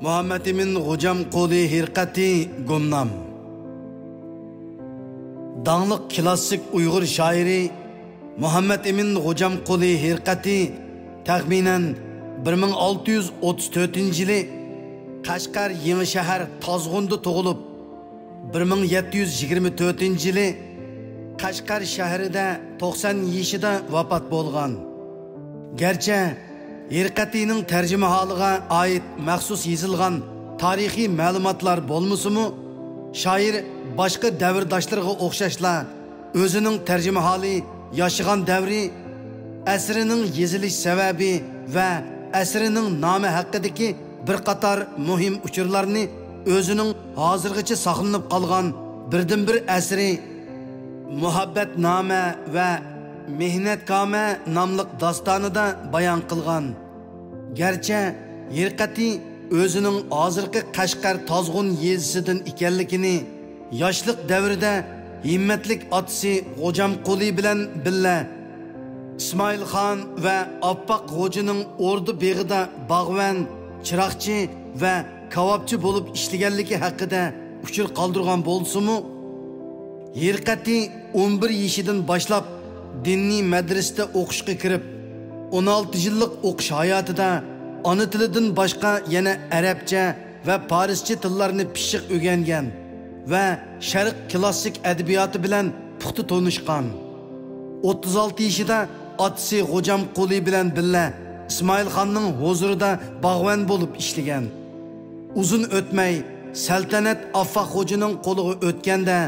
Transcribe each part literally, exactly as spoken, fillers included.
مۇھەممەد ئىمىن غوجام قۇلى ھىرقەتى گۇمنام. داڭلىق كىلاسسىك ئۇيغۇر شائىرى مۇھەممەد ئىمىن غوجام قۇلى ھىرقەتى تەخمىنەن بىر مىڭ ئالتە يۈز ئوتتۇز تۆتىنچى يىلى قەشقەر يېڭىشەھەر تازغۇندا تۇغۇلۇپ، بىر مىڭ يەتتە يۈز يىگىرمە تۆتىنچى يىلى قەشقەر شەھىرىدە توقسان يېشىدا ۋاپات بولغان. گەرچە ھىرقەتىنىڭ تەرجىمىھالىغا ئائىت مەخسۇس يېزىلغان تارىخىي مەلۇماتلار بولمىسىمۇ، شائىر باشقا دەۋرداشلىرىغا ئوخشاشلا ئۆزىنىڭ تەرجىمىھالى ياشىغان دەۋرى، ئەسىرىنىڭ يېزىلىش سەۋەبى ۋە ئەسىرىنىڭ نامى ھەققىدىكى بىر قاتار مۇھىم ئۇچۇرلارنى ئۆزىنىڭ ھازىرغىچە ساقلىنىپ قالغان بىردىنبىر ئەسىرى مۇھەببەتنامە ۋە مېھنەتكامە ناملىق داستانىدا بايان قىلغان. گەرچە ھىرقەتى ئۆزىنىڭ ھازىرقى قەشقەر تازغۇن يېزىسىدىن ئىكەنلىكىنى، ياشلىق دەۋرىدە ھىممەتلىك ئاتىسى غوجام قۇلى بىلەن بىللە ئىسمائىل خان ۋە ئاپپاق غوجىنىڭ ئوردا بېغىدا باغۋەن، چىراغچى ۋە كاۋاپچى بولۇپ ئىشلىگەنلىكى ھەققىدە ئۇچۇر قالدۇرغان بولسىمۇ، ھىرقەتى ئون بىر يېشىدىن باشلاپ دىنىي مەدرىسىدە ئوقۇشقا كىرىپ، ئون ئالتە يىللىق ئوقۇش ھاياتىدا ئانا تىلىدىن باشقا يەنە ئەرەبچە ۋە پارسچە تىللارنى پىششىق ئۆگەنگەن ۋە شەرق كىلاسسىك ئەدەبىياتى بىلەن پۇختا تونۇشقان. ئوتتۇز ئالتە يېشىدا ئاتىسى غوجام قۇلى بىلەن بىللە ئىسمائىل خاننىڭ ھۇزۇرىدا باغۋەن بولۇپ ئىشلىگەن. ئۇزۇن ئۆتمەي، سەلتەنەت ئاففاق خوجىنىڭ قولىغا ئۆتكەندە،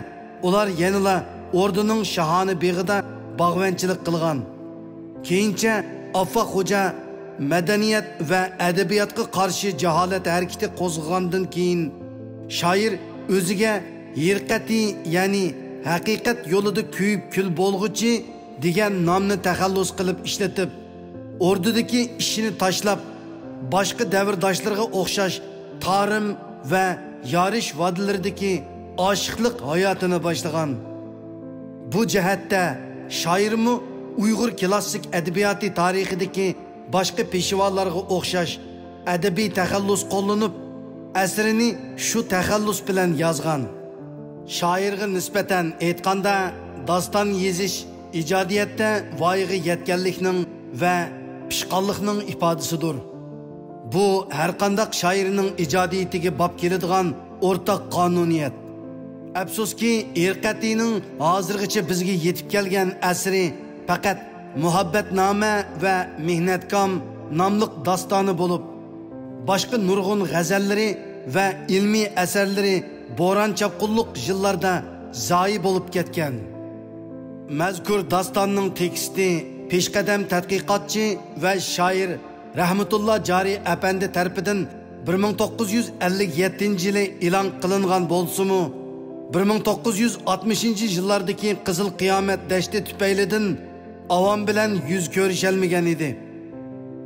ئۇلار يەنىلا ئوردىنىڭ شاھانە بېغىدا باغۋەنچىلىك قىلغان. كېيىنچە ئاففاق خوجا مەدەنىيەت ۋە ئەدەبىياتقا قارشى جاھالەت ھەرىكىتى قوزغىغاندىن كېيىن، شائىر ئۆزىگە ھىرقەتى، يەنى ھەقىقەت يولىدا كۆيۈپ كۈل بولغۇچى دېگەن نامنى تەخەللۇس قىلىپ ئىشلىتىپ، ئوردىدىكى ئىشىنى تاشلاپ، باشقا دەۋرداشلىرىغا ئوخشاش تارىم ۋە يارىش ۋادىلىرىدىكى ئاشىقلىق ھاياتىنى باشلىغان. بۇ جەھەتتە شائىرمۇ ئۇيغۇر كىلاسسىك ئەدەبىياتى تارىخىدىكى باشقا پېشۋالارغا ئوخشاش ئەدەبىي تەخەللۇس قوللىنىپ، ئەسىرىنى شۇ تەخەللۇس بىلەن يازغان. شائىرغا نىسبەتەن ئېيتقاندا، داستان يېزىش ئىجادىيەتتە ۋايىغا يەتكەنلىكنىڭ ۋە پىشقانلىقنىڭ ئىپادىسىدۇر. بۇ ھەرقانداق شائىرنىڭ ئىجادىيىتىگە باب كېلىدىغان ئورتاق قانۇنىيەت. ئەپسۇسكى، ھىرقەتىنىڭ ھازىرغىچە بىزگە يېتىپ كەلگەن ئەسىرى پەقەت مۇھەببەتنامە ۋە مېھنەتكام ناملىق داستانى بولۇپ، باشقا نۇرغۇن غەزەللىرى ۋە ئىلمىي ئەسەرلىرى بوران-چاپقۇنلۇق يىللاردا زايى بولۇپ كەتكەن. مەزكۇر داستاننىڭ تېكىستى پېشقەدەم تەتقىقاتچى ۋە شائىر رەھمەتۇللا جارى ئەپەندى تەرىپىدىن بىر مىڭ توققۇز يۈز ئەللىك يەتتىنچى يىلى ئېلان قىلىنغان بولسىمۇ، بىر مىڭ توققۇز يۈز ئاتمىشىنچى يىللاردىكى قىزىل قىيامەت دەشتى تۈپەيلىدىن ئاۋام بىلەن يۈز كۆرۈشەلمىگەن ئىدى.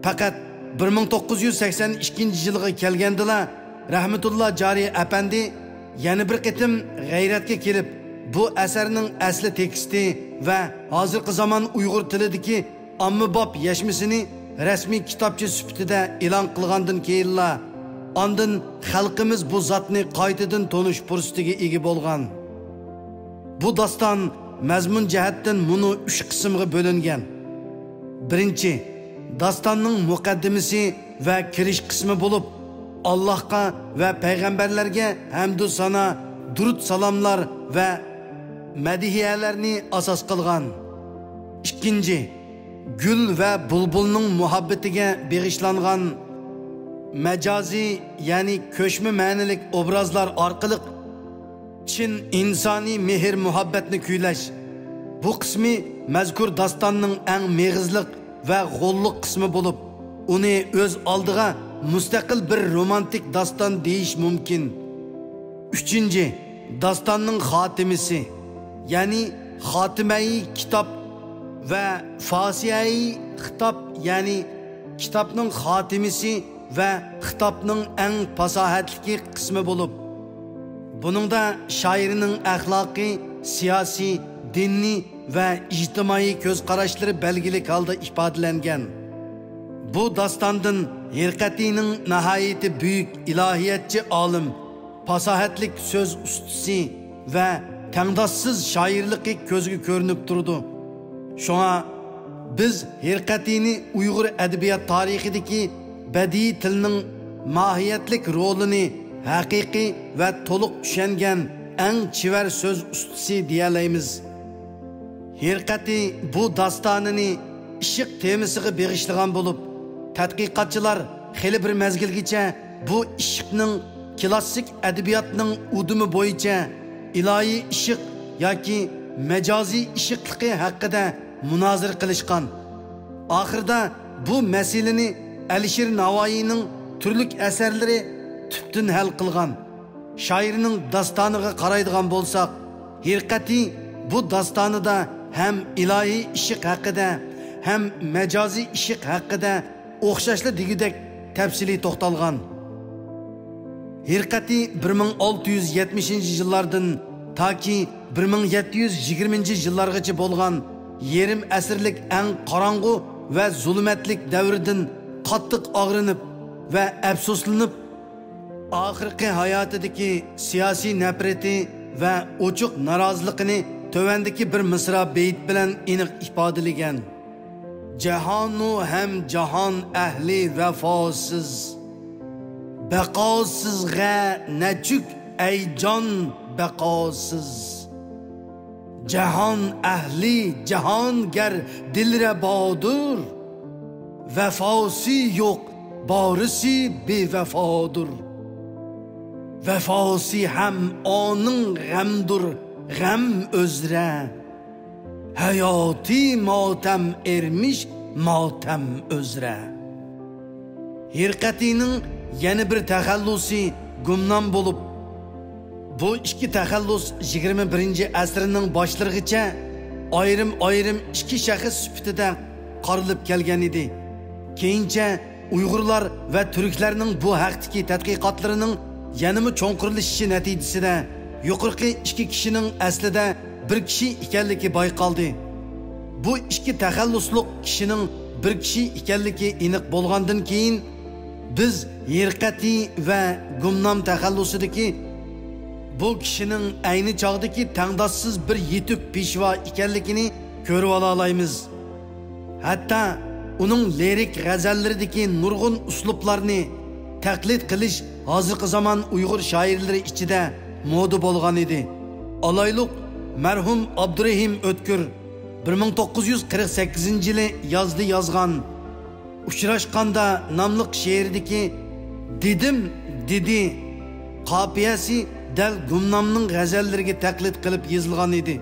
پەقەت بىر مىڭ توققۇز يۈز سەكسەن ئىككىنچى يىلغا كەلگەندىلا، رەھمەتۇللا جارى ئەپەندى يەنە بىر قېتىم غەيرەتكە كېلىپ، بۇ ئەسەرنىڭ ئەسلى تېكىستى ۋە ھازىرقى زامان ئۇيغۇر تىلىدىكى ئاممىباب يەشمىسىنى رەسمىي كىتابچە سۈپىتىدە ئېلان قىلغاندىن كېيىنلا، ئاندىن خەلقىمىز بۇ زاتنى قايتىدىن تونۇش پۇرسىتىگە ئىگە بولغان. بۇ داستان مەزمۇن جەھەتتىن مۇنۇ ئۈچ قىسىمغا بۆلۈنگەن. بىرىنچى، داستاننىڭ مۇقەددىمىسى ۋە كىرىش قىسمى بولۇپ، ئاللاھقا ۋە پەيغەمبەرلەرگە ھەمدۇ سانا، دۇرۇت سالاملار ۋە مەدھىيەلەرنى ئاساس قىلغان. ئىككىنچى، گۈل ۋە بۇلبۇلنىڭ مۇھەببىتىگە بېغىشلانغان مەجازىي، يەنى كۆچمە مەنىلىك ئوبرازلار ئارقىلىق چىن ئىنسانىي مېھىر-مۇھەببەتنى كۈيلەش. بۇ قىسمى مەزكۇر داستاننىڭ ئەڭ مېغىزلىق ۋە غوللۇق قىسمى بولۇپ، ئۇنى ئۆز ئالدىغا مۇستەقىل بىر رومانتىك داستان دېيىش مۇمكىن. ئۈچىنچى، داستاننىڭ خاتىمىسى، يەنى خاتىمەي كىتاب ۋە فاسىئەي خىتاب، يەنى كىتابنىڭ خاتىمىسى ۋە خىتابنىڭ ئەڭ پاساھەتلىكى قىسمى بولۇپ، بۇنىڭدا شائىرنىڭ ئەخلاقىي، سىياسىي، دىنىي ۋە ئىجتىمائىي كۆز قاراشلىرى بەلگىلىك ھالدا ئىپادىلەنگەن. بۇ داستاندىن ھېرقەتىنىڭ ناھايىتى بۈيۈك ئىلاھىيەتچى ئالىم، پاساھەتلىك سۆز ئۇستىسى ۋە تەڭداشسىز شائىرلىقى كۆزگە كۆرۈنۈپ تۇرىدۇ. شۇڭا بىز ھېرقەتىنى ئۇيغۇر ئەدەبىيات تارىخىدىكى بەدىئىي تىلنىڭ ماھىيەتلىك رولىنى ھەقىقىي ۋە تولۇق چۈشەنگەن ئەڭ چېۋەر سۆز ئۇستىسى دېيەلەيمىز. ھېرقەتى بۇ داستانىنى ئىشق تېمىسىغا بېغىشلىغان بولۇپ، تەتقىقاتچىلار خېلى بىر مەزگىلگىچە بۇ ئىشقنىڭ كلاسسىك ئەدەبىياتنىڭ ئۇدۇمى بويىچە ئىلاھىي ئىشق ياكى مەجازىي ئىشقلىقى ھەققىدە مۇنازىرە قىلىشقان. ئاخىرىدا بۇ مەسىلىنى ئەلىشىر ناۋايىنىڭ تۈرلۈك ئەسەرلىرى تۈپتىن ھەل قىلغان. شائىرنىڭ داستانىغا قارايدىغان بولساق، ھېرقەتى بۇ داستانىدا ھەم ئىلاھىي ئىشق ھەققىدە، ھەم مەجازىي ئىشق ھەققىدە ئوخشاشلا دېگۈدەك تەپسىلىي توختالغان. ھېرقەتى بىر مىڭ ئالتە يۈز يەتمىشىنچى يىللاردىن تاكى بىر مىڭ يەتتە يۈز يىگىرمىنچى يىللارغىچە بولغان يېرىم ئەسىرلىك ئەڭ قاراڭغۇ ۋە زۇلمەتلىك دەۋرىدىن قاتتىق ئاغرىنىپ ۋە ئەپسۇسلىنىپ، ئاخىرقى ھاياتىدىكى سىياسىي نەپرىتى ۋە ئوچۇق نارازىلىقىنى تۆۋەندىكى بىر مىسرا بېيىت بىلەن ئېنىق ئىپادىلىگەن. جاھانۇ ھەم جاھان ئەھلى ۋەفاسىز، بەقاسىزغە نەچۈك ئەي جان بەقاسىز. جاھان ئەھلى جاھانگەر دىلرەبادۇر، ۋەفاسى يوق بارىسى بىۋەفادۇر. ۋەفاسى ھەم ئانىڭ غەمدۇر غەم ئۆزرە، ھاياتى ماتەم ئېرمىش ماتەم ئۆزرە. ھېرقەتىنىڭ يەنە بىر تەخەللۇسى گۇمنام بولۇپ، بۇ ئىككى تەخەللۇس يىگىرمە بىرىنچى ئەسىرنىڭ باشلىرىغىچە ئايرىم-ئايرىم ئىككى شەخس سۈپىتىدە قارىلىپ كەلگەن ئىدى. كېيىنچە ئۇيغۇرلار ۋە تۈركلەرنىڭ بۇ ھەقتىكى تەتقىقاتلىرىنىڭ يەنىمۇ چوڭقۇرلىشىشى نەتىجىسىدە، يۇقىرىقى ئىككى كىشىنىڭ ئەسلىدە بىر كىشى ئىكەنلىكى بايقالدى. بۇ ئىككى تەخەللۇسلۇق كىشىنىڭ بىر كىشى ئىكەنلىكى ئېنىق بولغاندىن كېيىن، بىز ھېرقەتى ۋە گۇمنام تەخەللۇسىدىكى بۇ كىشىنىڭ ئەينى چاغدىكى تەڭداشسىز بىر يېتۈك پېشۋا ئىكەنلىكىنى كۆرۈۋالالايمىز. ھەتتا ئۇنىڭ لىرىك غەزەللىرىدىكى نۇرغۇن ئۇسلۇبلارنى تەقلىد قىلىش ھازىرقى زامان ئۇيغۇر شائىرلىرى ئىچىدە مودا بولغان ئىدى. ئالايلۇق، مەرھۇم ئابدۇرېھىم ئۆتكۈر بىر مىڭ توققۇز يۈز قىرىق سەككىزىنچى يىلى يازدى يازغان ئۇچراشقاندا ناملىق شېئىرىدىكى دېدىم، دېدى قاپىيەسى دەل گۇمنامنىڭ غەزەللىرىگە تەقلىد قىلىپ يېزىلغان ئىدى.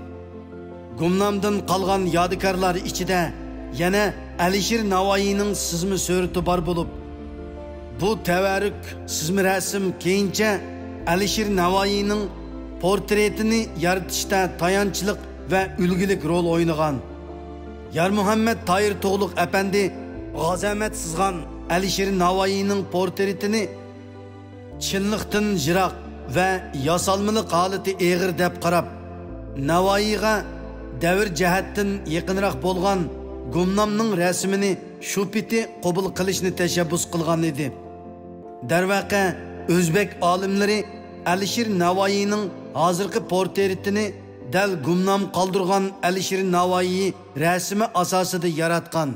گۇمنامدىن قالغان يادىكارلار ئىچىدە يەنە ئەلىشىر ناۋايىنىڭ سىزما سۈرىتى بار بولۇپ، بۇ تەۋەررۈك سىزما رەسىم كېيىنچە ئەلىشىر ناۋايىنىڭ پورترېتىنى يارىتىشتا تايانچلىق ۋە ئۈلگىلىك رول ئوينىغان. يارمۇھەممەت تاھىر تۇغلۇق ئەپەندى غازى ئەمەت سىزغان ئەلىشىر ناۋايىنىڭ پورترېتىنى چىنلىقتىن يىراق ۋە ياسالمىلىق ھالىتى ئېغىر دەپ قاراپ، ناۋايىغا دەۋر جەھەتتىن يېقىنراق بولغان گۇمنامنىڭ رەسىمىنى شۇ پېتى قوبۇل قىلىشنى تەشەببۇس قىلغان ئىدى. دەرۋەقە، ئۆزبەك ئالىملىرى ئەلىشىر ناۋايىنىڭ ھازىرقى پورترېتىنى دەل گۇمنام قالدۇرغان ئەلىشىر ناۋايى رەسىمى ئاساسىدا ياراتقان.